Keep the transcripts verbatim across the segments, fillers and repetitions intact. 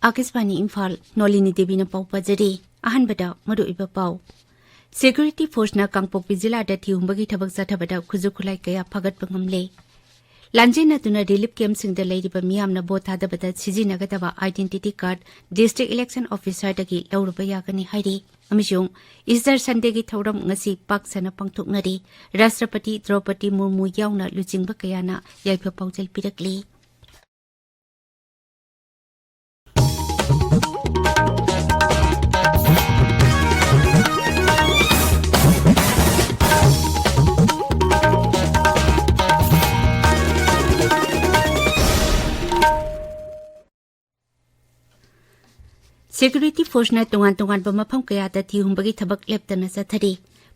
ꯑꯥꯀꯥꯁꯕꯥꯅꯤ ꯏꯝꯐꯥꯜ, ꯅꯣꯂꯤꯅꯤ ꯗꯦꯕꯤꯅ ꯄꯥꯎ ꯄꯥꯖꯔꯤ꯫ ꯑꯍꯥꯟꯕꯗ ꯃꯔꯨꯑꯣꯏꯕ ꯄꯥꯎ꯫ ꯁꯦꯀ꯭ꯌꯨꯔꯤꯇꯤ ꯐꯣꯔꯁꯅ ꯀꯥꯡꯄꯣꯛꯄꯤ ꯖꯤꯂꯥꯗ ꯊꯤꯍꯨꯝꯕꯒꯤ ꯊꯕꯛ ꯆꯠꯊꯕꯗ ꯈꯨꯠꯁꯨ ꯈꯨꯠꯂꯥꯏ ꯀꯌꯥ ꯐꯥꯒꯠꯄ ꯉꯝꯂꯦ꯫ ꯂꯥꯟꯖꯦꯟꯅꯗꯨꯅ ꯔꯤꯂꯤꯐ ꯀꯦꯝꯞꯁꯤꯡꯗ ꯂꯩꯔꯤꯕ ꯃꯤꯌꯥꯝꯅ ꯚꯣꯠ ꯊꯥꯗꯕꯗ ꯁꯤꯖꯤꯟꯅꯒꯗꯕ identity card district election officerꯗꯒꯤ ꯂꯧꯔꯨꯕ ꯌꯥꯒꯅꯤ ꯍꯥꯏꯔꯤ꯫ ꯑꯃꯁꯨꯡ ꯏꯁꯇꯔ ꯁꯟꯗꯦꯒꯤ ꯊꯧꯔꯝ ꯉꯁꯤ ꯄꯥꯛ ꯁꯟꯅ ꯄꯥꯡꯊꯣꯛꯅꯔꯤ꯫ ꯔꯥꯁꯇ꯭ꯔꯄꯇꯤ ꯗ꯭ꯔꯧꯄꯗꯤ ꯃꯨꯔꯃꯨ ꯌꯥꯎꯅ ꯂꯨꯆꯤꯡꯕ ꯀꯌꯥꯅ ꯌꯥꯏꯐ ꯄꯥꯎꯖꯦꯜ ꯄꯤꯔꯛꯂꯤ꯫ ꯁꯦꯀ꯭ꯌꯨꯔꯤꯇꯤ ꯐꯣꯔꯁꯅ ꯇꯣꯉꯥꯟ ꯇꯣꯉꯥꯟꯕ ꯃꯐꯝ ꯀꯌꯥꯗ ꯊꯤꯍꯨꯝꯕꯒꯤ ꯊꯕꯛ ꯂꯦꯞꯇꯅ ꯆꯠꯊꯔꯤ꯫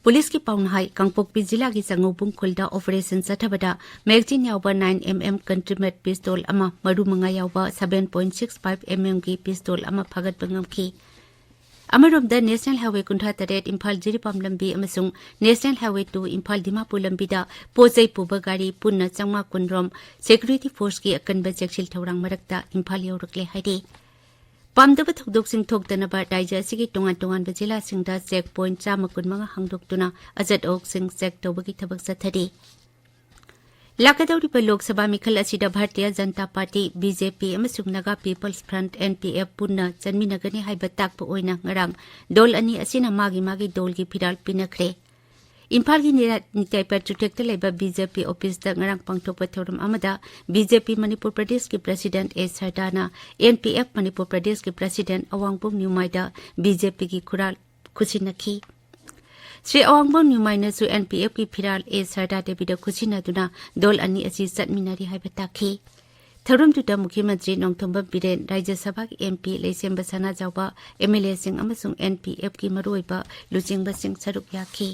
ꯄꯨꯂꯤꯁꯀꯤ ꯄꯥꯎꯅ ꯍꯥꯏ, ꯀꯥꯡꯄꯣꯛꯄꯤ ꯖꯤꯂꯥꯒꯤ ꯆꯥꯉꯧꯕꯨꯡ ꯈꯨꯜꯗ ꯑꯣꯄꯔꯦꯁꯟ ꯆꯠꯊꯕꯗ magazine ꯌꯥꯎꯕ nine MM country made pistol ꯑꯃ, ꯃꯔꯨ ꯃꯉꯥ ꯌꯥꯎꯕ seven point six five MMꯒꯤ pistol ꯑꯃ ꯐꯥꯒꯠꯄ ꯉꯝꯈꯤ꯫ ꯑꯃꯔꯣꯝꯗ, National Highway ꯀꯨꯟꯊ꯭ꯔꯥ ꯇꯔꯦꯠ ꯏꯝꯐꯥꯜ ꯖꯤꯔꯤꯕꯥꯝ ꯂꯝꯕꯤ ꯑꯃꯁꯨꯡ National Highway two Imphal Dimapur ꯂꯝꯕꯤꯗ ꯄꯣꯠ ꯆꯩ ꯄꯨꯕ ꯒꯥꯔꯤ ꯄꯨꯟꯅ ꯆꯥꯝꯃꯉꯥ ꯀꯨꯟ ꯔꯣꯝ ꯁꯦꯀ꯭ꯌꯨꯔꯤꯇꯤ ꯐꯣꯔꯁꯀꯤ ꯑꯀꯟꯕ ꯆꯦꯛꯁꯤꯜ ꯊꯧꯔꯥꯡ ꯃꯔꯛꯇ ꯏꯝꯐꯥꯜ ꯌꯧꯔꯛꯂꯦ ꯍꯥꯏꯔꯤ꯫ ꯄꯥꯝꯗꯕ ꯊꯧꯗꯣꯛꯁꯤꯡ ꯊꯣꯛꯇꯅꯕ ꯔꯥꯖ꯭ꯌ ꯑꯁꯤꯒꯤ ꯇꯣꯉꯥꯟ ꯇꯣꯉꯥꯟꯕ ꯖꯤꯂꯥꯁꯤꯡꯗ ꯆꯦꯛ ꯄꯣꯏꯟꯠ ꯆꯥꯝꯃ ꯀꯨꯟꯃꯉꯥ ꯍꯥꯡꯗꯣꯛꯇꯨꯅ ꯑꯆꯠ ꯑꯋꯣꯛꯁꯤꯡ ꯆꯦꯛ ꯇꯧꯕꯒꯤ ꯊꯕꯛ ꯆꯠꯊꯔꯤ꯫ ꯂꯥꯛꯀꯗꯧꯔꯤꯕ ꯂꯣꯛ ꯁꯚꯥ ꯃꯤꯈꯜ ꯑꯁꯤꯗ ꯚꯥꯔꯇꯤꯌ ꯖꯟꯇꯥ ꯄꯥꯔꯇꯤ, BJP ꯑꯃꯁꯨꯡ Naga People's Front, NPF, ꯄꯨꯟꯅ ꯆꯟꯃꯤꯟꯅꯒꯅꯤ ꯍꯥꯏꯕ ꯇꯥꯛꯄ ꯑꯣꯏꯅ ꯉꯔꯥꯡ ꯗꯣꯜ ꯑꯅꯤ ꯑꯁꯤꯅ ꯃꯥꯒꯤ ꯃꯥꯒꯤ ꯗꯣꯜꯒꯤ ꯐꯤꯔꯥꯜ ꯄꯤꯅꯈ꯭ꯔꯦ꯫ ꯏꯝꯐꯥꯜꯒꯤ ꯅꯤꯔꯥ-, ꯅꯤꯇꯥꯏ ꯄꯦꯇ꯭ꯔꯣꯇꯦꯛꯇ ꯂꯩꯕ BJP ꯑꯣꯐꯤꯁꯇ ꯉꯔꯥꯡ ꯄꯥꯡꯊꯣꯛꯄ ꯊꯧꯔꯝ ꯑꯃꯗ BJP ꯃꯅꯤꯄꯨꯔ ꯄ꯭ꯔꯗꯦꯁꯀꯤ ꯄ꯭ꯔꯁꯤꯗꯦꯟꯠ ꯑꯦ ꯁꯔꯗꯥꯅ NPF ꯃꯅꯤꯄꯨꯔ ꯄ꯭ꯔꯗꯦꯁꯀꯤ ꯄ꯭ꯔꯁꯤꯗꯦꯟꯠ ꯑꯋꯥꯡꯕꯝ ꯅ꯭ꯌꯨꯃꯥꯏꯗ BJPꯒꯤ ꯈꯨꯔꯥꯜ ꯈꯨꯠꯁꯤꯟꯅꯈꯤ꯫ ꯁ꯭ꯔꯤ ꯑꯋꯥꯡꯕꯝ ꯅ꯭ꯌꯨꯃꯥꯏꯅꯁꯨ NPFꯀꯤ ꯐꯤꯔꯥꯜ ꯑꯦ ꯁꯔꯗꯥ ꯗꯦꯕꯤꯗ ꯈꯨꯠꯁꯤꯟꯅꯗꯨꯅ ꯗꯣꯜ ꯑꯅꯤ ꯑꯁꯤ ꯆꯠꯃꯤꯟꯅꯔꯤ ꯍꯥꯏꯕ ꯇꯥꯛꯈꯤ꯫ ꯊꯧꯔꯝꯗꯨꯗ ꯃꯨꯈ꯭ꯌ ꯃꯟꯇ꯭ꯔꯤ ꯅꯣꯡꯊꯣꯝꯕꯝ ꯕꯤꯔꯦꯟ, ꯔꯥꯖ꯭ꯌ ꯁꯚꯥꯒꯤ MP ꯂꯩꯁꯦꯝꯕ ꯁꯅꯥꯖꯥꯎꯕ, MLAꯁꯤꯡ ꯑꯃꯁꯨꯡ NPFꯀꯤ ꯃꯔꯨꯑꯣꯏꯕ ꯂꯨꯆꯤꯡꯕꯁꯤꯡ ꯁꯔꯨꯛ ꯌꯥꯈꯤ꯫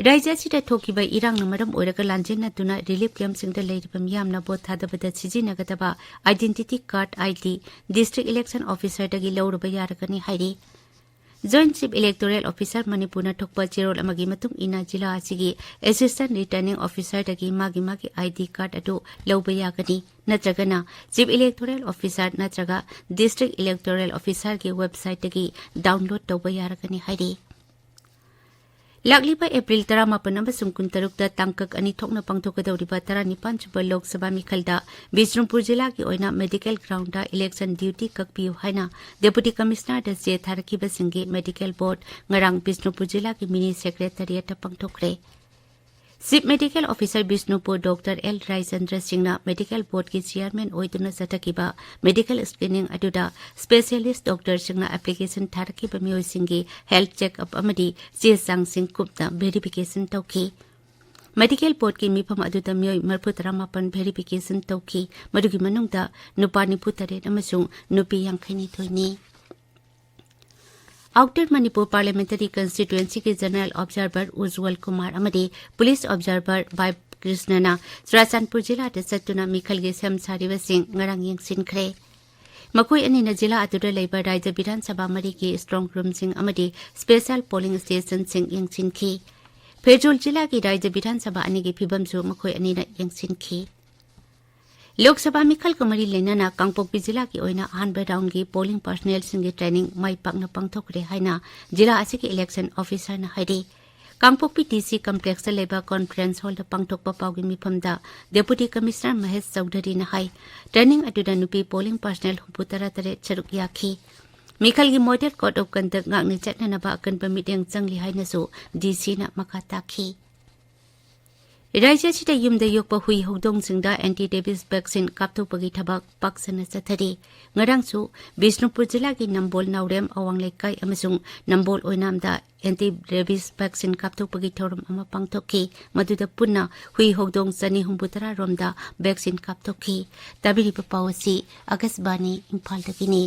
ꯔꯥꯖ꯭ꯌ ꯑꯁꯤꯗ ꯊꯣꯛꯈꯤꯕ ꯏꯔꯥꯡꯅ ꯃꯔꯝ ꯑꯣꯏꯔꯒ ꯂꯥꯟꯖꯦꯟꯅꯗꯨꯅ ꯔꯤꯂꯤꯐ ꯀꯦꯝꯞꯁꯤꯡꯗ ꯂꯩꯔꯤꯕ ꯃꯤꯌꯥꯝꯅ ꯚꯣꯠ ꯊꯥꯗꯕꯗ ꯁꯤꯖꯤꯟꯅꯒꯗꯕ identity card ID district election officerꯗꯒꯤ ꯂꯧꯔꯨꯕ ꯌꯥꯔꯒꯅꯤ ꯍꯥꯏꯔꯤ꯫ Joint Chief Electoral Officer ꯃꯅꯤꯄꯨꯔꯅ ꯊꯣꯛꯄ ꯆꯦꯔꯣꯜ ꯑꯃꯒꯤ ꯃꯇꯨꯡ ꯏꯟꯅ ꯖꯤꯂꯥ ꯑꯁꯤꯒꯤ Assistant Returning Officerꯗꯒꯤ ꯃꯥꯒꯤ ꯃꯥꯒꯤ ID card ꯑꯗꯨ ꯂꯧꯕ ꯌꯥꯒꯅꯤ, ꯅꯠꯇ꯭ꯔꯒꯅ Chief Electoral Officer ꯅꯠꯇ꯭ꯔꯒ District Electoral Officerꯒꯤ websiteꯇꯒꯤ download ꯇꯧꯕ ꯌꯥꯔꯒꯅꯤ ꯍꯥꯏꯔꯤ꯫ ꯂꯥꯛꯂꯤꯕ ꯑꯦꯄ꯭ꯔꯤꯜ ꯇꯔꯥꯃꯥꯄꯟ ꯑꯃꯁꯨꯡ ꯀꯨꯟꯇꯔꯨꯛꯇ ꯇꯥꯡꯀꯛ ꯑꯅꯤ ꯊꯣꯛꯅ ꯄꯥꯡꯊꯣꯛꯀꯗꯧꯔꯤꯕ ꯇꯔꯥꯅꯤꯄꯥꯟ ꯁꯨꯕ ꯂꯣꯛ ꯁꯚꯥ ꯃꯤꯈꯜꯗ ꯕꯤꯁꯅꯨꯄꯨꯔ ꯖꯤꯂꯥ ꯑꯣꯏꯅ medical groundꯗ election duty ꯀꯛꯄꯤꯌꯨ ꯍꯥꯏꯅ Deputy Commissionerꯗ ꯆꯦ ꯊꯥꯔꯛꯈꯤꯕꯁꯤꯡꯒꯤ medical board ꯉꯔꯥꯡ ꯕꯤꯁꯅꯨꯄꯨꯔ ꯖꯤꯂꯥꯒꯤ mini secretariatꯇ ꯄꯥꯡꯊꯣꯛꯈ꯭ꯔꯦ꯫ Chief Medical Officer Bishnupur Doctor L Raichandra ꯁꯤꯡꯅ medical boardꯀꯤ chairman ꯑꯣꯏꯗꯨꯅ ꯆꯠꯊꯈꯤꯕ medical screening ꯑꯗꯨꯗ specialist doctorꯁꯤꯡꯅ application ꯊꯥꯔꯛꯈꯤꯕ ꯃꯤꯑꯣꯏꯁꯤꯡꯒꯤ health checkup ꯑꯃꯗꯤ ꯆꯦ ꯆꯥꯡꯁꯤꯡ ꯀꯨꯞꯅ verification ꯇꯧꯈꯤ꯫ Medical boardꯀꯤ ꯃꯤꯐꯝ ꯑꯗꯨꯗ ꯃꯤꯑꯣꯏ ꯃꯔꯤꯐꯨ ꯇꯔꯥꯃꯥꯄꯟ verification ꯇꯧꯈꯤ꯫ ꯃꯗꯨꯒꯤ ꯃꯅꯨꯡꯗ ꯅꯨꯄꯥ ꯅꯤꯐꯨ ꯇꯔꯦꯠ ꯑꯃꯁꯨꯡ ꯅꯨꯄꯤ ꯌꯥꯡꯈꯩ ꯅꯤꯊꯣꯏꯅꯤ꯫ Outer Manipur Parliamentary Constituencyꯒꯤ General Observer ꯎꯖ꯭ꯋꯜ Kumar ꯑꯃꯗꯤ Police Observer ꯕꯥꯏ ꯀ꯭ꯔꯤꯁꯅꯅ ꯆꯨꯔꯥꯆꯥꯟꯄꯨꯔ ꯖꯤꯂꯥꯗ ꯆꯠꯇꯨꯅ ꯃꯤꯈꯜꯒꯤ ꯁꯦꯝ ꯁꯥꯔꯤꯕꯁꯤꯡ ꯉꯔꯥꯡ ꯌꯦꯡꯁꯤꯟꯈ꯭ꯔꯦ꯫ ꯃꯈꯣꯏ ꯑꯅꯤꯅ ꯖꯤꯂꯥ ꯑꯗꯨꯗ ꯂꯩꯕ ꯔꯥꯖ꯭ꯌ ꯕꯤꯙꯥꯟ ꯁꯚꯥ ꯃꯔꯤꯒꯤ strong roomꯁꯤꯡ ꯑꯃꯗꯤ special polling stationꯁꯤꯡ ꯌꯦꯡꯁꯤꯟꯈꯤ꯫ ꯐꯦꯔꯖꯣꯜ ꯖꯤꯂꯥꯒꯤ ꯔꯥꯖ꯭ꯌ ꯕꯤꯙꯥꯟ ꯁꯚꯥ ꯑꯅꯤꯒꯤ ꯐꯤꯕꯝꯁꯨ ꯃꯈꯣꯏ ꯑꯅꯤꯅ ꯌꯦꯡꯁꯤꯟꯈꯤ꯫ ꯂꯣꯛ ꯁꯚꯥ ꯃꯤꯈꯜꯒ ꯃꯔꯤ ꯂꯩꯅꯅ ꯀꯥꯡꯄꯣꯛꯄꯤ ꯖꯤꯂꯥꯒꯤ ꯑꯣꯏꯅ ꯑꯍꯥꯟꯕ roundꯒꯤ polling personnelꯁꯤꯡꯒꯤ training ꯃꯥꯏ ꯄꯥꯛꯅ ꯄꯥꯡꯊꯣꯛꯈ꯭ꯔꯦ ꯍꯥꯏꯅ ꯖꯤꯂꯥ ꯑꯁꯤꯒꯤ election officerꯅ ꯍꯥꯏꯔꯤ꯫ ꯀꯥꯡꯄꯣꯛꯄꯤ DC complexꯇ ꯂꯩꯕ conference hallꯗ ꯄꯥꯡꯊꯣꯛꯄ ꯄꯥꯎꯒꯤ ꯃꯤꯐꯝꯗ Deputy Commissioner ꯃꯍꯦꯁ ꯆꯧꯙꯔꯤꯅ ꯍꯥꯏ, training ꯑꯗꯨꯗ ꯅꯨꯄꯤ polling personnel ꯍꯨꯝꯐꯨ ꯇꯔꯥ ꯇꯔꯦꯠ ꯁꯔꯨꯛ ꯌꯥꯈꯤ꯫ ꯃꯤꯈꯜꯒꯤ model code of conduct ꯉꯥꯛꯅ ꯆꯠꯅꯅꯕ ꯑꯀꯟꯕ ꯃꯤꯠꯌꯦꯡ ꯆꯪꯂꯤ ꯍꯥꯏꯅꯁꯨ DCꯅ ꯃꯈꯥ ꯇꯥꯈꯤ꯫ ꯔꯥꯖ꯭ꯌ ꯑꯁꯤꯗ ꯌꯨꯝꯗ ꯌꯣꯛꯄ ꯍꯨꯏ ꯍꯧꯗꯣꯡꯁꯤꯡꯗ anti rabies vaccine ꯀꯥꯞꯊꯣꯛꯄꯒꯤ ꯊꯕꯛ ꯄꯥꯛ ꯁꯟꯅ ꯆꯠꯊꯔꯤ꯫ ꯉꯔꯥꯡꯁꯨ ꯕꯤꯁꯅꯨꯄꯨꯔ ꯖꯤꯂꯥꯒꯤ ꯅꯝꯕꯣꯜ ꯅꯥꯎꯔꯦꯝ ꯑꯋꯥꯡ ꯂꯩꯀꯥꯏ ꯑꯃꯁꯨꯡ ꯅꯝꯕꯣꯜ ꯑꯣꯏꯅꯥꯝꯗ anti rabies vaccine ꯀꯥꯞꯊꯣꯛꯄꯒꯤ ꯊꯧꯔꯝ ꯑꯃ ꯄꯥꯡꯊꯣꯛꯈꯤ꯫ ꯃꯗꯨꯗ ꯄꯨꯟꯅ ꯍꯨꯏ ꯍꯧꯗꯣꯡ ꯆꯅꯤ ꯍꯨꯝꯐꯨ ꯇꯔꯥ ꯔꯣꯝꯗ vaccine ꯀꯥꯞꯊꯣꯛꯈꯤ꯫ ꯇꯥꯕꯤꯔꯤꯕ ꯄꯥꯎ ꯑꯁꯤ ꯑꯀꯥꯁꯕꯥꯅꯤ ꯏꯝꯐꯥꯜꯗꯒꯤꯅꯤ꯫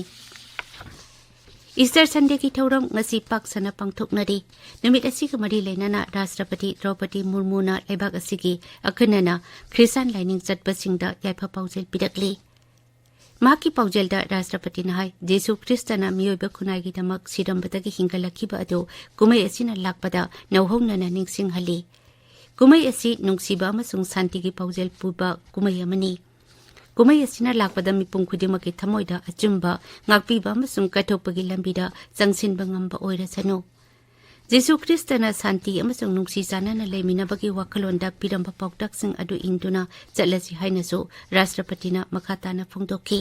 Easter Sundayꯒꯤ ꯊꯧꯔꯝ ꯉꯁꯤ ꯄꯥꯛ ꯁꯟꯅ ꯄꯥꯡꯊꯣꯛꯅꯔꯤ꯫ ꯅꯨꯃꯤꯠ ꯑꯁꯤꯒ ꯃꯔꯤ ꯂꯩꯅꯅ ꯔꯥꯁꯇ꯭ꯔꯄꯇꯤ ꯗ꯭ꯔꯧꯄꯗꯤ ꯃꯨꯔꯃꯨꯅ ꯂꯩꯕꯥꯛ ꯑꯁꯤꯒꯤ ꯑꯈꯟꯅꯅ ꯈ꯭ꯔꯤꯁꯇꯥꯟ ꯂꯥꯏꯅꯤꯡ ꯆꯠꯄꯁꯤꯡꯗ ꯌꯥꯏꯐ ꯄꯥꯎꯖꯦꯜ ꯄꯤꯔꯛꯂꯤ꯫ ꯃꯍꯥꯛꯀꯤ ꯄꯥꯎꯖꯦꯜꯗ ꯔꯥꯁꯇ꯭ꯔꯄꯇꯤꯅ ꯍꯥꯏ, ꯖꯤꯁꯨ ꯈ꯭ꯔꯤꯁꯇꯅ ꯃꯤꯑꯣꯏꯕ ꯈꯨꯟꯅꯥꯏꯒꯤꯗꯃꯛ ꯁꯤꯔꯝꯕꯗꯒꯤ ꯍꯤꯡꯒꯠꯂꯛꯈꯤꯕ ꯑꯗꯨ ꯀꯨꯝꯍꯩ ꯑꯁꯤꯅ ꯂꯥꯛꯄꯗ ꯅꯧꯍꯧꯅꯅ ꯅꯤꯡꯁꯤꯡꯍꯜꯂꯤ꯫ ꯀꯨꯝꯍꯩ ꯑꯁꯤ ꯅꯨꯡꯁꯤꯕ ꯑꯃꯁꯨꯡ ꯁꯥꯟꯇꯤꯒꯤ ꯄꯥꯎꯖꯦꯜ ꯄꯨꯕ ꯀꯨꯝꯍꯩ ꯑꯃꯅꯤ꯫ ꯀꯨꯝꯍꯩ ꯑꯁꯤꯅ ꯂꯥꯛꯄꯗ ꯃꯤꯄꯨꯝ ꯈꯨꯗꯤꯡꯃꯛꯀꯤ ꯊꯃꯣꯏꯗ ꯑꯆꯨꯝꯕ, ꯉꯥꯛꯄꯤꯕ ꯑꯃꯁꯨꯡ ꯀꯠꯊꯣꯛꯄꯒꯤ ꯂꯝꯕꯤꯗ ꯆꯪꯁꯤꯟꯕ ꯉꯝꯕ ꯑꯣꯏꯔꯁꯅꯨ꯫ ꯖꯤꯁꯨ ꯈ꯭ꯔꯤꯁꯇꯅ ꯁꯥꯟꯇꯤ ꯑꯃꯁꯨꯡ ꯅꯨꯡꯁꯤ ꯆꯥꯟꯅꯅ ꯂꯩꯃꯤꯟꯅꯕꯒꯤ ꯋꯥꯈꯜꯂꯣꯟꯗ ꯄꯤꯔꯝꯕ ꯄꯥꯎꯇꯥꯛꯁꯤꯡ ꯑꯗꯨ ꯏꯟꯗꯨꯅ ꯆꯠꯂꯁꯤ ꯍꯥꯏꯅꯁꯨ ꯔꯥꯁꯇ꯭ꯔꯄꯇꯤꯅ ꯃꯈꯥ ꯇꯥꯅ ꯐꯣꯡꯗꯣꯛꯈꯤ꯫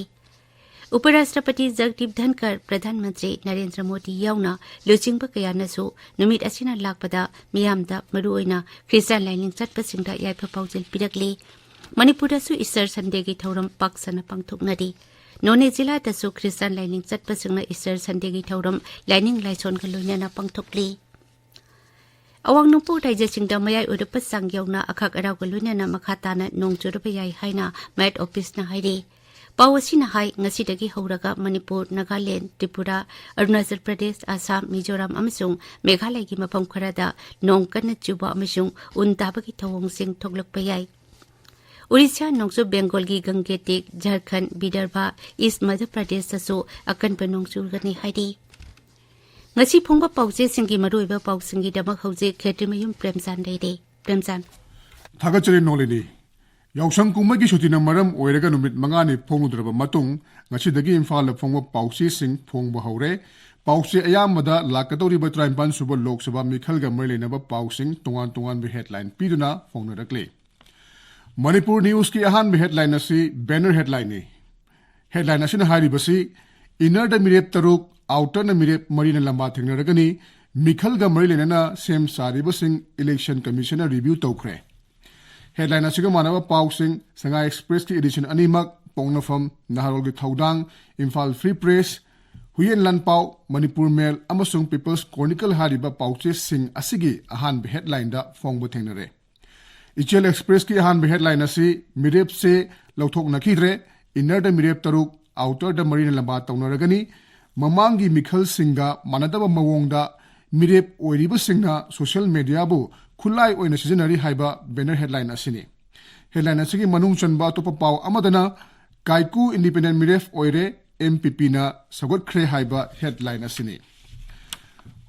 ꯎꯄꯔꯥꯁꯇ꯭ꯔꯄꯇꯤ ꯖꯒꯗꯤꯞ ꯙꯟꯀꯔ, ꯄ꯭ꯔꯙꯥꯟ ꯃꯟꯇ꯭ꯔꯤ ꯅꯔꯦꯟꯗ꯭ꯔ ꯃꯣꯗꯤ ꯌꯥꯎꯅ ꯂꯨꯆꯤꯡꯕ ꯀꯌꯥꯅꯁꯨ ꯅꯨꯃꯤꯠ ꯑꯁꯤꯅ ꯂꯥꯛꯄꯗ ꯃꯤꯌꯥꯝꯗ, ꯃꯔꯨꯑꯣꯏꯅ ꯈ꯭ꯔꯤꯁꯇꯥꯟ ꯂꯥꯏꯅꯤꯡ ꯆꯠꯄꯁꯤꯡꯗ ꯌꯥꯏꯐ ꯄꯥꯎꯖꯦꯜ ꯄꯤꯔꯛꯂꯤ꯫ ꯃꯅꯤꯄꯨꯔꯗꯁꯨ ꯏꯁꯇꯔ ꯁꯟꯗꯦꯒꯤ ꯊꯧꯔꯝ ꯄꯥꯛ ꯁꯟꯅ ꯄꯥꯡꯊꯣꯛꯅꯔꯤ꯫ ꯅꯣꯅꯦ ꯖꯤꯂꯥꯗꯁꯨ ꯈ꯭ꯔꯤꯁꯇꯥꯟ ꯂꯥꯏꯅꯤꯡ ꯆꯠꯄꯁꯤꯡꯅ ꯏꯁꯇꯔ ꯁꯟꯗꯦꯒꯤ ꯊꯧꯔꯝ ꯂꯥꯏꯅꯤꯡ ꯂꯥꯏꯁꯣꯟꯒ ꯂꯣꯏꯅꯅ ꯄꯥꯡꯊꯣꯛꯂꯤ꯫ ꯑꯋꯥꯡ ꯅꯣꯡꯄꯣꯛ ꯔꯥꯏꯖ꯭ꯌꯁꯤꯡꯗ ꯃꯌꯥꯏ ꯑꯣꯏꯔꯞꯄ ꯆꯥꯡ ꯌꯧꯅ ꯑꯈꯥꯛ ꯑꯔꯥꯎꯒ ꯂꯣꯏꯅꯅ ꯃꯈꯥ ꯇꯥꯅ ꯅꯣꯡ ꯆꯨꯔꯕ ꯌꯥꯏ ꯍꯥꯏꯅ ꯃꯦꯠ ꯑꯣꯐꯤꯁꯅ ꯍꯥꯏꯔꯤ꯫ ꯄꯥꯎ ꯑꯁꯤꯅ ꯍꯥꯏ, ꯉꯁꯤꯗꯒꯤ ꯍꯧꯔꯒ ꯃꯅꯤꯄꯨꯔ, ꯅꯥꯒꯥꯂꯦꯟ, ꯇ꯭ꯔꯤꯄꯨꯔꯥ, ꯑꯔꯨꯅꯥꯆꯜ ꯄ꯭ꯔꯗꯦꯁ, ꯑꯁꯥꯝ, ꯃꯤꯖꯣꯔꯥꯝ ꯑꯃꯁꯨꯡ ꯃꯦꯘꯥꯂꯌꯒꯤ ꯃꯐꯝ ꯈꯔꯗ ꯅꯣꯡ ꯀꯟꯅ ꯆꯨꯕ ꯑꯃꯁꯨꯡ ꯎꯟ ꯇꯥꯕꯒꯤ ꯊꯧꯑꯣꯡꯁꯤꯡ ꯊꯣꯛꯂꯛꯄ ꯌꯥꯏ꯫ ꯑꯣꯔꯤꯁꯥ ꯅꯣꯡꯆꯨꯞ ꯕꯦꯡꯒꯣꯜꯒꯤ ꯒꯪꯒꯦꯇꯤꯛ, ꯖꯔꯈꯟ, ꯕꯤꯗꯔꯚꯥ, ꯏꯁ ꯃꯙ꯭ꯌ ꯄ꯭ꯔꯗꯦꯁꯇꯁꯨ ꯑꯀꯟꯕ ꯅꯣꯡ ꯆꯨꯒꯅꯤ ꯍꯥꯏꯔꯤ꯫ ꯉꯁꯤ ꯐꯣꯡꯕ ꯄꯥꯎꯆꯦꯁꯤꯡꯒꯤ ꯃꯔꯨꯑꯣꯏꯕ ꯄꯥꯎꯁꯤꯡꯒꯤꯗꯃꯛ ꯍꯧꯖꯤꯛ ꯈꯦꯇ꯭ꯔꯤꯃꯌꯨꯝ ꯄ꯭ꯔꯦꯝꯆꯥꯟ ꯂꯩꯔꯦ꯫ ꯄ꯭ꯔꯦꯝꯆꯥꯟ꯫ ꯊꯥꯒꯠꯆꯔꯤ ꯅꯣꯂꯤꯅꯤ꯫ ꯌꯥꯎꯁꯪ ꯀꯨꯝꯍꯩꯒꯤ ꯁꯨꯇꯤꯅ ꯃꯔꯝ ꯑꯣꯏꯔꯒ ꯅꯨꯃꯤꯠ ꯃꯉꯥꯅꯤ ꯐꯣꯡꯂꯨꯗ꯭ꯔꯕ ꯃꯇꯨꯡ, ꯉꯁꯤꯗꯒꯤ ꯏꯝꯐꯥꯜꯗ ꯐꯣꯡꯕ ꯄꯥꯎꯆꯦꯁꯤꯡ ꯐꯣꯡꯕ ꯍꯧꯔꯦ꯫ ꯄꯥꯎꯆꯦ ꯑꯌꯥꯝꯕꯗ ꯂꯥꯛꯀꯗꯧꯔꯤꯕ ꯇꯔꯥꯅꯤꯄꯥꯟ ꯁꯨꯕ ꯂꯣꯛ ꯁꯚꯥ ꯃꯤꯈꯜꯒ ꯃꯔꯤ ꯂꯩꯅꯕ ꯄꯥꯎꯁꯤꯡ ꯇꯣꯉꯥꯟ ꯇꯣꯉꯥꯟꯕ ꯍꯦꯗꯂꯥꯏꯟ ꯄꯤꯗꯨꯅ ꯐꯣꯡꯅꯔꯛꯂꯤ꯫ ꯃꯅꯤꯄꯨꯔ ꯅ꯭ꯌꯨꯁꯀꯤ ꯑꯍꯥꯟꯕ ꯍꯦꯗꯂꯥꯏꯟ ꯑꯁꯤ ꯕꯦꯅꯔ ꯍꯦꯗꯂꯥꯏꯟꯅꯤ꯫ ꯍꯦꯗꯂꯥꯏꯟ ꯑꯁꯤꯅ ꯍꯥꯏꯔꯤꯕꯁꯤ, ꯏꯟꯅꯔꯗ ꯃꯤꯔꯦꯞ ꯇꯔꯨꯛ, ꯑꯥꯎꯇꯔꯅ ꯃꯤꯔꯦꯞ ꯃꯔꯤꯅ ꯂꯝꯕꯥ ꯊꯦꯡꯅꯔꯒꯅꯤ, ꯃꯤꯈꯜꯒ ꯃꯔꯤ ꯂꯩꯅꯅ ꯁꯦꯝ ꯁꯥꯔꯤꯕꯁꯤꯡ ꯏꯂꯦꯛꯁꯟ ꯀꯃꯤꯁꯟꯅ ꯔꯤꯚ꯭ꯌꯨ ꯇꯧꯈ꯭ꯔꯦ꯫ ꯍꯦꯗꯂꯥꯏꯟ ꯑꯁꯤꯒ ꯃꯥꯟꯅꯕ ꯄꯥꯎꯁꯤꯡ, ꯁꯉꯥꯏ ꯑꯦꯛꯁꯄ꯭ꯔꯦꯁꯀꯤ ꯑꯦꯗꯤꯁꯟ ꯑꯅꯤꯃꯛ, ꯄꯣꯛꯅꯐꯝ, ꯅꯍꯥꯔꯣꯜꯒꯤ ꯊꯧꯗꯥꯡ, ꯏꯝꯐꯥꯜ ꯐ꯭ꯔꯤ ꯄ꯭ꯔꯦꯁ, ꯍꯨꯏꯌꯦꯟ ꯂꯥꯟꯄꯥꯎ, ꯃꯅꯤꯄꯨꯔ ꯃꯦꯜ ꯑꯃꯁꯨꯡ ꯄꯤꯄꯜꯁ ꯀ꯭ꯔꯣꯅꯤꯀꯜ ꯍꯥꯏꯔꯤꯕ ꯄꯥꯎꯆꯦꯁꯤꯡ ꯑꯁꯤꯒꯤ ꯑꯍꯥꯟꯕ ꯍꯦꯗꯂꯥꯏꯟꯗ ꯐꯣꯡꯕ ꯊꯦꯡꯅꯔꯦ꯫ ꯏꯆꯦꯜ ꯑꯦꯛꯁꯄ꯭ꯔꯦꯁꯀꯤ ꯑꯍꯥꯟꯕ ꯍꯦꯗꯂꯥꯏꯟ ꯑꯁꯤ, ꯃꯤꯔꯦꯞꯁꯦ ꯂꯧꯊꯣꯛꯅꯈꯤꯗ꯭ꯔꯦ, ꯏꯟꯅꯔꯗ ꯃꯤꯔꯦꯞ ꯇꯔꯨꯛ, ꯑꯥꯎꯇꯔꯗ ꯃꯔꯤꯅ ꯂꯝꯕꯥ ꯇꯧꯅꯔꯒꯅꯤ, ꯃꯃꯥꯡꯒꯤ ꯃꯤꯈꯜꯁꯤꯡꯒ ꯃꯥꯟꯅꯗꯕ ꯃꯑꯣꯡꯗ ꯃꯤꯔꯦꯞ ꯑꯣꯏꯔꯤꯕꯁꯤꯡꯅ ꯁꯣꯁꯤꯌꯦꯜ ꯃꯦꯗꯤꯌꯥꯕꯨ ꯈꯨꯠꯂꯥꯏ ꯑꯣꯏꯅ ꯁꯤꯖꯤꯟꯅꯔꯤ ꯍꯥꯏꯕ ꯕꯦꯅꯔ ꯍꯦꯗꯂꯥꯏꯟ ꯑꯁꯤꯅꯤ꯫ ꯍꯦꯗꯂꯥꯏꯟ ꯑꯁꯤꯒꯤ ꯃꯅꯨꯡ ꯆꯟꯕ ꯑꯇꯣꯞꯄ ꯄꯥꯎ ꯑꯃꯗꯅ, ꯀꯥꯏꯀꯨ ꯏꯟꯗꯤꯄꯦꯟꯗꯦꯟ ꯃꯤꯔꯦꯞ ꯑꯣꯏꯔꯦ, ꯑꯦꯝ ꯄꯤ ꯄꯤꯅ ꯁꯧꯒꯠꯈ꯭ꯔꯦ ꯍꯥꯏꯕ ꯍꯦꯗꯂꯥꯏꯟ ꯑꯁꯤꯅꯤ꯫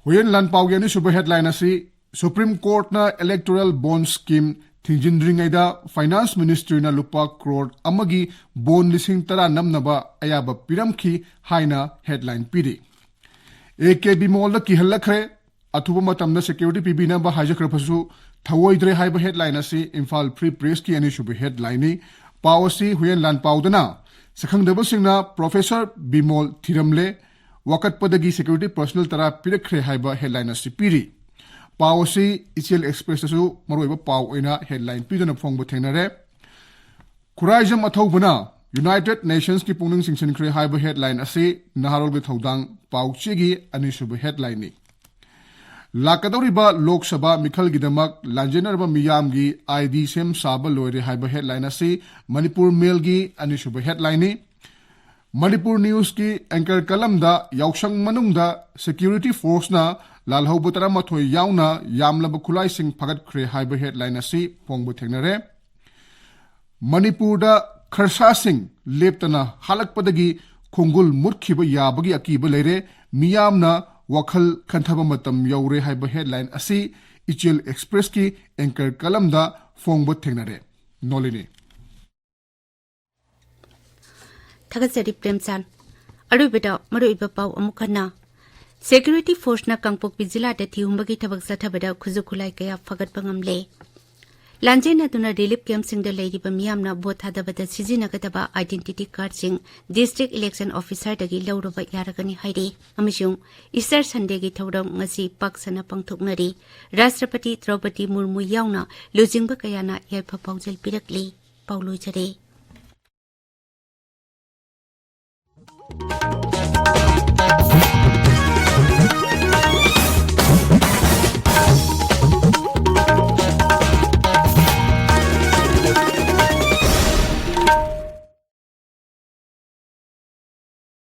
ꯍꯨꯌꯦꯟ ꯂꯥꯟꯄꯥꯎꯒꯤ ꯑꯅꯤꯁꯨꯕ ꯍꯦꯗꯂꯥꯏꯟ ꯑꯁꯤ ꯁꯨꯄ꯭ꯔꯤꯝ ꯀꯣꯔꯠꯅ ꯏꯂꯦꯛꯇꯣꯔꯦꯜ ꯕꯣꯟ ꯁ꯭ꯀꯤꯝ ꯊꯤꯡꯖꯤꯟꯗ꯭ꯔꯤꯉꯩꯗ ꯐꯥꯏꯅꯥꯟꯁ ꯃꯤꯅꯤꯁꯇ꯭ꯔꯤꯅ ꯂꯨꯄꯥ ꯀ꯭ꯔꯣꯔ ꯑꯃꯒꯤ ꯕꯣꯟ ꯂꯤꯁꯤꯡ ꯇꯔꯥ ꯅꯝꯅꯕ ꯑꯌꯥꯕ ꯄꯤꯔꯝꯈꯤ ꯍꯥꯏꯅ ꯍꯦꯗꯂꯥꯏꯟ ꯄꯤꯔꯤ꯫ ꯑꯦ ꯀꯦ ꯕꯤꯃꯣꯜꯗ ꯀꯤꯍꯜꯂꯛꯈ꯭ꯔꯦ, ꯑꯊꯨꯕ ꯃꯇꯝꯗ ꯁꯦꯀ꯭ꯌꯨꯔꯤꯇꯤ ꯄꯤꯕꯤꯅꯕ ꯍꯥꯏꯖꯈ꯭ꯔꯕꯁꯨ ꯊꯧꯑꯣꯏꯗ꯭ꯔꯦ ꯍꯥꯏꯕ ꯍꯦꯗꯂꯥꯏꯟ ꯑꯁꯤ ꯏꯝꯐꯥꯜ ꯐ꯭ꯔꯤ ꯄ꯭ꯔꯦꯁꯀꯤ ꯑꯅꯤꯁꯨꯕ ꯍꯦꯗꯂꯥꯏꯟꯅꯤ꯫ ꯄꯥꯎ ꯑꯁꯤ Huiyen ꯂꯥꯟꯄꯥꯎꯗꯅ ꯁꯛꯈꯪꯗꯕꯁꯤꯡꯅ professor Bimol ꯊꯤꯔꯝꯂꯦ, ꯋꯥꯀꯠꯄꯗꯒꯤ security personal ꯇꯔꯥ ꯄꯤꯔꯛꯈ꯭ꯔꯦ ꯍꯥꯏꯕ ꯍꯦꯗꯂꯥꯏꯟ ꯑꯁꯤ ꯄꯤꯔꯤ꯫ ꯄꯥꯎ ꯑꯁꯤ ꯏꯆꯦꯜ ꯑꯦꯛꯁꯄ꯭ꯔꯦꯁꯇꯁꯨ ꯃꯔꯨꯑꯣꯏꯕ ꯄꯥꯎ ꯑꯣꯏꯅ ꯍꯦꯗꯂꯥꯏꯟ ꯄꯤꯗꯨꯅ ꯐꯣꯡꯕ ꯊꯦꯡꯅꯔꯦ꯫ ꯈꯨꯔꯥꯏꯖꯝ ꯑꯊꯧꯕꯅ ꯌꯨꯅꯥꯏꯇꯦꯗ ꯅꯦꯁꯟꯁꯀꯤ ꯄꯨꯛꯅꯤꯡ ꯆꯤꯡꯁꯤꯟꯈ꯭ꯔꯦ ꯍꯥꯏꯕ ꯍꯦꯗꯂꯥꯏꯟ ꯑꯁꯤ ꯅꯍꯥꯔꯣꯜꯒꯤ ꯊꯧꯗꯥꯡ ꯄꯥꯎ ꯆꯦꯒꯤ ꯑꯅꯤꯁꯨꯕ ꯍꯦꯗꯂꯥꯏꯟꯅꯤ꯫ ꯂꯥꯛꯀꯗꯧꯔꯤꯕ ꯂꯣꯛ ꯁꯚꯥ ꯃꯤꯈꯜꯒꯤꯗꯃꯛ ꯂꯥꯟꯖꯦꯟꯅꯔꯕ ꯃꯤꯌꯥꯝꯒꯤ ꯑꯥꯏ ꯗꯤ ꯁꯦꯝ ꯁꯥꯕ ꯂꯣꯏꯔꯦ ꯍꯥꯏꯕ ꯍꯦꯗꯂꯥꯏꯟ ꯑꯁꯤ ꯃꯅꯤꯄꯨꯔ ꯃꯦꯜꯒꯤ ꯑꯅꯤꯁꯨꯕ ꯍꯦꯗꯂꯥꯏꯟꯅꯤ꯫ ꯃꯅꯤꯄꯨꯔ ꯅ꯭ꯌꯨꯁꯀꯤ ꯑꯦꯡꯀꯔ ꯀꯂꯝꯗ ꯌꯥꯎꯁꯪ ꯃꯅꯨꯡꯗ ꯁꯦꯀ꯭ꯌꯨꯔꯤꯇꯤ ꯐꯣꯔꯁꯅ ꯂꯥꯜꯍꯧꯕ ꯇꯔꯥꯃꯥꯊꯣꯏ ꯌꯥꯎꯅ ꯌꯥꯝꯂꯕ ꯈꯨꯠꯂꯥꯏꯁꯤꯡ ꯐꯥꯒꯠꯈ꯭ꯔꯦ ꯍꯥꯏꯕ ꯍꯦꯗꯂꯥꯏꯟ ꯑꯁꯤ ꯐꯣꯡꯕ ꯊꯦꯡꯅꯔꯦ꯫ ꯃꯅꯤꯄꯨꯔꯗ ꯈꯔꯁꯥꯁꯤꯡ ꯂꯦꯞꯇꯅ ꯍꯥꯠꯂꯛꯄꯗꯒꯤ ꯈꯣꯡꯒꯨꯜ ꯃꯨꯠꯈꯤꯕ ꯌꯥꯕꯒꯤ ꯑꯀꯤꯕ ꯂꯩꯔꯦ꯫ ꯃꯤꯌꯥꯝꯅ ꯋꯥꯈꯜ ꯈꯟꯊꯕ ꯃꯇꯝ ꯌꯧꯔꯦ ꯍꯥꯏꯕ ꯍꯦꯗꯂꯥꯏꯟ ꯑꯁꯤ ꯏꯆꯦꯜ ꯑꯦꯛꯁꯄ꯭ꯔꯦꯁꯀꯤ ꯑꯦꯡꯀꯔ ꯀꯂꯝꯗ ꯐꯣꯡꯕ ꯊꯦꯡꯅꯔꯦ꯫ ꯅꯣꯂꯤꯅꯤ꯫ ꯊꯥꯒꯠꯆꯔꯤ ꯄ꯭ꯔꯦꯝꯆꯥꯟ꯫ ꯑꯔꯣꯏꯕꯗ ꯃꯔꯨꯑꯣꯏꯕ ꯄꯥꯎ ꯑꯃꯨꯛ ꯍꯟꯅ꯫ ꯁꯦꯀ꯭ꯌꯨꯔꯤꯇꯤ ꯐꯣꯔꯁꯅ ꯀꯥꯡꯄꯣꯛꯄꯤ ꯖꯤꯂꯥꯗ ꯊꯤꯍꯨꯝꯕꯒꯤ ꯊꯕꯛ ꯆꯠꯊꯕꯗ ꯈꯨꯠꯁꯨ ꯈꯨꯠꯂꯥꯏ ꯀꯌꯥ ꯐꯒꯠꯄ ꯉꯝꯂꯦ꯫ ꯂꯥꯟꯖꯦꯟꯅꯗꯨꯅ ꯔꯤꯂꯤꯐ ꯀꯦꯝꯞꯁꯤꯡꯗ ꯂꯩꯔꯤꯕ ꯃꯤꯌꯥꯝꯅ ꯚꯣꯠ ꯊꯥꯗꯕꯗ ꯁꯤꯖꯤꯟꯅꯒꯗꯕ ꯑꯥꯏꯗꯦꯟꯇꯤꯇꯤ ꯀꯥꯔꯗꯁꯤꯡ ꯗꯤꯁꯇ꯭ꯔꯤꯛ ꯏꯂꯦꯛꯁꯟ ꯑꯣꯐꯤꯁꯥꯔꯗꯒꯤ ꯂꯧꯔꯕ ꯌꯥꯔꯒꯅꯤ ꯍꯥꯏꯔꯤ꯫ ꯑꯃꯁꯨꯡ ꯏꯁꯇꯔ ꯁꯟꯗꯦꯒꯤ ꯊꯧꯔꯝ ꯉꯁꯤ ꯄꯥꯛ ꯁꯟꯅ ꯄꯥꯡꯊꯣꯛꯅꯔꯤ꯫ ꯔꯥꯁꯇ꯭ꯔꯄꯇꯤ ꯗ꯭ꯔꯧꯄꯗꯤ ꯃꯨꯔꯃꯨ ꯌꯥꯎꯅ ꯂꯨꯆꯤꯡꯕ ꯀꯌꯥꯅ ꯌꯥꯏꯐ ꯄꯥꯎꯖꯦꯜ ꯄꯤꯔꯛꯂꯤ꯫ ꯄꯥꯎ ꯂꯣꯏꯖꯔꯦ꯫